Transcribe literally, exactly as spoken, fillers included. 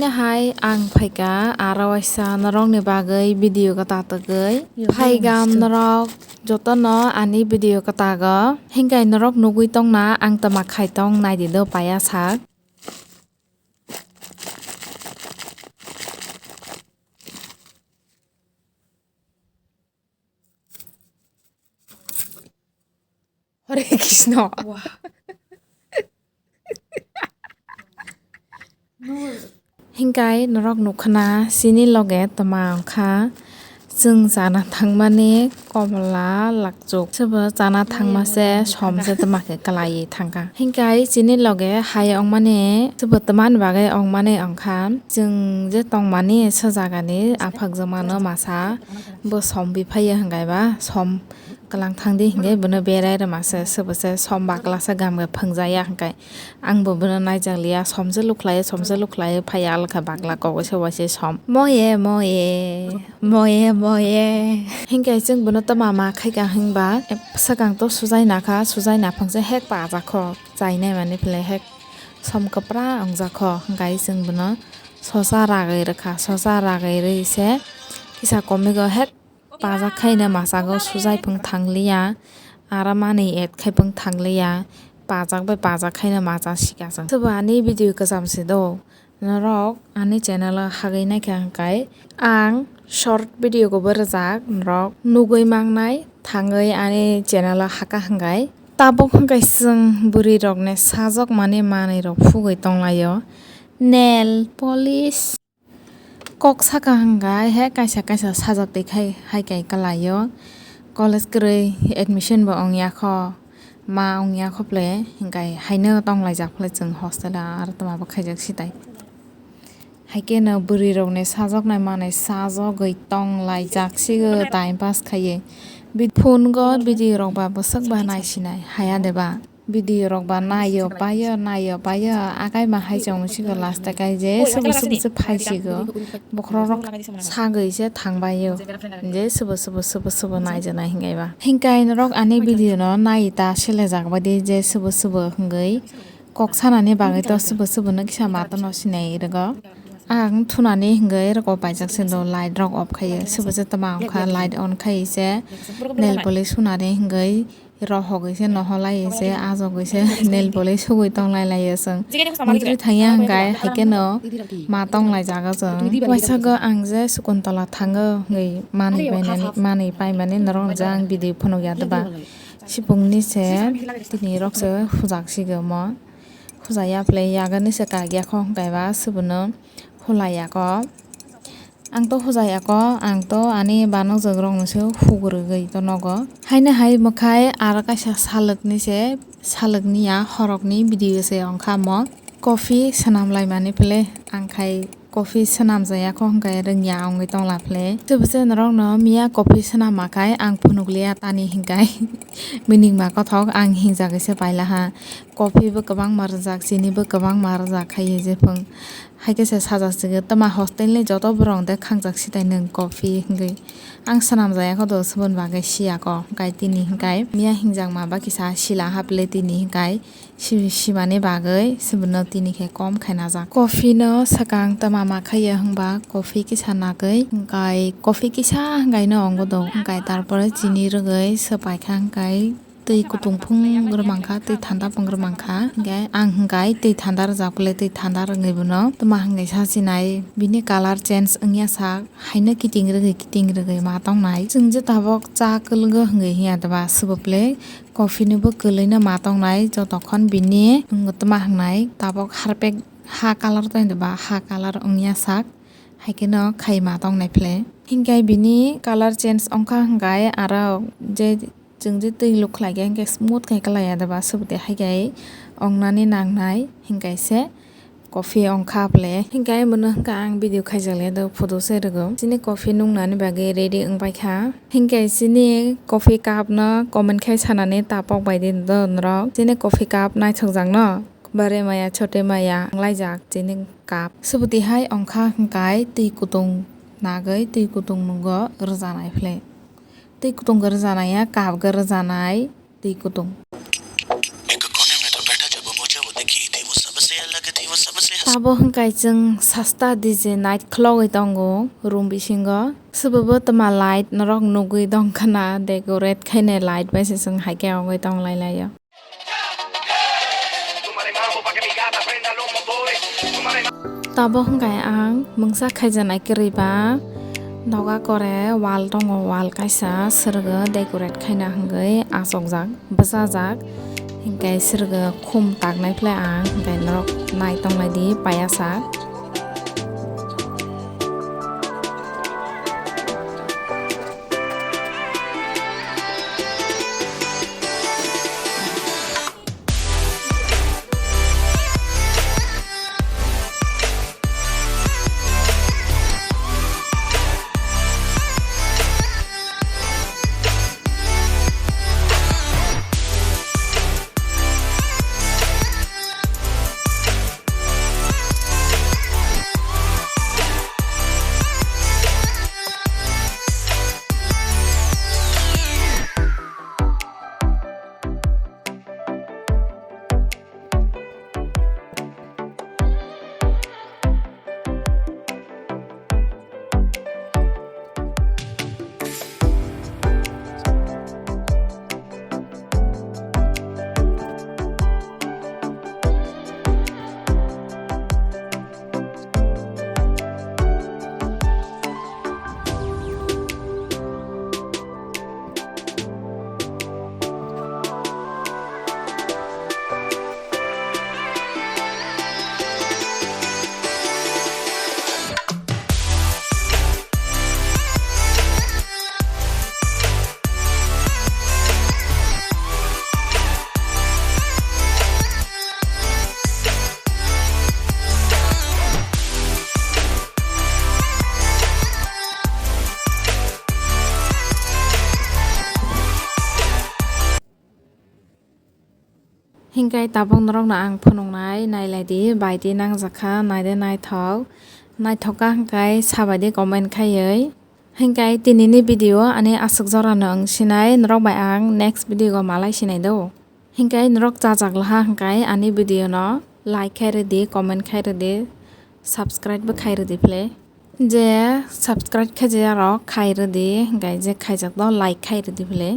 Hai ang phaikha aro waisa norokni bagwi video kwtal tagwi. Phaigam norok jotono ani video kwtago. Hinkhe norok nugwi tongna ang twma khai tong naidi do paya sak. Hare Krishna. Hinkai norok nukhana chini loge twma wngkha. Chwng chana thangmani komla lakchuk. Sobo chana thangma se som se twma khe kwlaiwi thangkha. Hinkai chini loge hai wngmani sobo twmani bagwi wngmani wngkha. Chwng je tongmani se jagani aphakjakmano masa bo som biphaiya hinkai ba som kwlang thangdi hinke bono berai rwma se, sobo se som bakla se gam ge phwngjaya hinke ang bo bono naijakliya, som se lukhlai som se lukhlai phaiya alkha bakla kok se waise som moye moye moye moye. Hinke chwng bono twma ma khaika hinba swkang to sujai nakha, sujai naphang se hek pajakho chainai mani phle hek som kwpra wngjakho hinkai chwng bono sosa ragwi rwkha, sosa ragwi rwi se kisa komigo hek pajak khaina masago sujai phung thangliya, aro manwi add khai phung thangliya, pajak bai pajak khaina macha sika chwng. Sobo ani video kwcham se do, norok ani channel o hagwi naikha hinkai ang short video kobo rwjak norok nugwi mangnai thangwi ani channel o haka hinkai. Tabuk hinkai chwng bwrwi rokni sajak mani manwi rok phugwi tonglaio, nail polish. Kok saka hwnkhai he kaisa kaisa sajak twi khai hai kai kwlaio. College kwrwi admission bo wngya kho, ma wngya kho phle, hinkhai haino tonglaijak phle chwng hostel o, aro twma bo khaijak sitai. Haikhe no bwrwi rokni sajak nai manwi sajagwi tonglaijak sigo time pass khaiwi. Bi-, phone go video rok ba bwswk ba naisinai haya de ba. Video rok ba naio paio, naio paio, akai ma hai chong sigo last kai je sobo sobo se phai sigo, bokhorok rok sagwi se thang baio, je sobo sobo sobo sobo nai jana hingai ba. Hinkai norok ani video no nai ta selejak badi je sobo sobo hingwi kok sanani bagwi to sobo sobo no kisa ma tono sinai rwgo. Ang thunani hingwi rwgo paijak se do light rok off khaiyo, sobo se tama wngkha light on khai se nail polish sunani hingwi. Rohogwi se noholai se ajogwi se nail polish sugwi tonglai laio chwng. Muitri thangya hwnkhe haikhe no ma tonglai jago chwng. Waisa go ang je Sukuntala thango hwngwi manwi painani manwi paimani norok je ang video phunukya doba. Sibungni se tini rok se hujak sigo mo. Hujaya phlai yagani se kagya kho hwnkhe ba sibono hulaiya kho. Ang to hujai ako, ang to ani banokjwk rokno se hugurgwi to nogo. Haino hai mwkhai aro kaisa salwkni se, salwkni ya horokni video se wngkha mo. Coffee swnam laimani phle ang khai coffee swnam jaya kho hwnkhe rwngya wngwi tongla phle. Tei bwsai norokno miya coffee swnam ma khai ang phunukliya tani hinkai minik ma kothok ang hingjagwi se pailaha. Coffee bo kwbangma rwjak, chini bo kwbangma rwjak khai jephung. Hai khe se sajak chigwi, "Tama hostel ni joto borok de khangjak sitai nwng coffee," hwngwi. Ang swnam jaya kho do, soboni bagwi siya kho, hwnkhe tini hwnkhe miya hingjak ma ba kisa sila haple tini hwnkhe si-, simani bagwi sibono tini khe kom khe najak. Coffee no swkang tama ma khaiya hwnkhe coffee kisa nagwi, hwnkhe coffee kisa hwnkhe no wngo do, hwnkhe tarpore chini rwgwi swpai kha hwnkhe. Twi kutung phung rwmang kha, twi thanda phung rwmang kha. Hwnkhe ang hwnkhe twi thanda rwjak bwle, twi thanda rwngwi bono tma hwngwi sa sinai, bini colour change wngya sak, haino kiting rwgwi, kiting rwgwi ma tongnai. Chwng je tabok cha kwlwngo hwngwi hiya deba, swbo bwle coffee ni bo kwlwino ma tongnai, jotokhon bini wngwi tma hwngnai tabok harpek ha colour tong deba, ha colour wngya sak, hai kheno khai ma tongnai phle. Hwnkhe bini colour change wngkha hwnkhe aro je Chwng je twi luk khlai khe, hinkhe smooth khe kwlai ya deba, subudi hai khe wngnani nangnai, hinkhe se coffee wngkha phle. Hinkhe bono hinkhe ang video khaijak le do, photo se rwgo. Chini coffee nungnani bagwi ready wngpai kha. Hinkhe chini coffee cup no comment khai sanani tapok bai di do norok. Chini coffee cup naithok jak no, bare maya, chote maya wnglaijak chini cup. Subudi hai wngkha hinkhe twi kutung nagwi, twi kutung nungo rwjanai phle. Twi kutung gw rwjanai ya, cup gw rwjanai twi kutung. एक कोने में तो बैठा जब वो मुझे वो दिखी थी, वो सबसे अलग थी, वो सबसे Abo hwnkhe chwng sasta D J night khulogwi tongo room bisingo. Swbo bo twma light norok nugwi tongkha na, decorate khainai light bai se chwng hai khe ongwi tong lai lai o. Tabok hwnkhe ang mungsa khaijaknai kwrwi ba noga kore wall tongo, wall kaisa swrwgo decorate khaina hwnkhe achukjak, bwchajak, hwnkhe swrwgo khum taknai phle ang hwnkhe norok nai tonglai di paiya sak. Hingkai tabuk norokno ang phunuknai, nailai di, bai di nangjakha, naide naithok, naithok kha hingkai sabai di comment khaiwi. Hingkai tinini video ani aswk jorano wng sinai, norok bai ang next video o malai sinai do. Hingkai norok chajak laha hingkai ani video no like khai rwdi, comment khai rwdi, subscribe bo khai rwdi phle. Je subscribe khe je aro khai rwdi, hingkai je khaijak do like khai rwdi phle.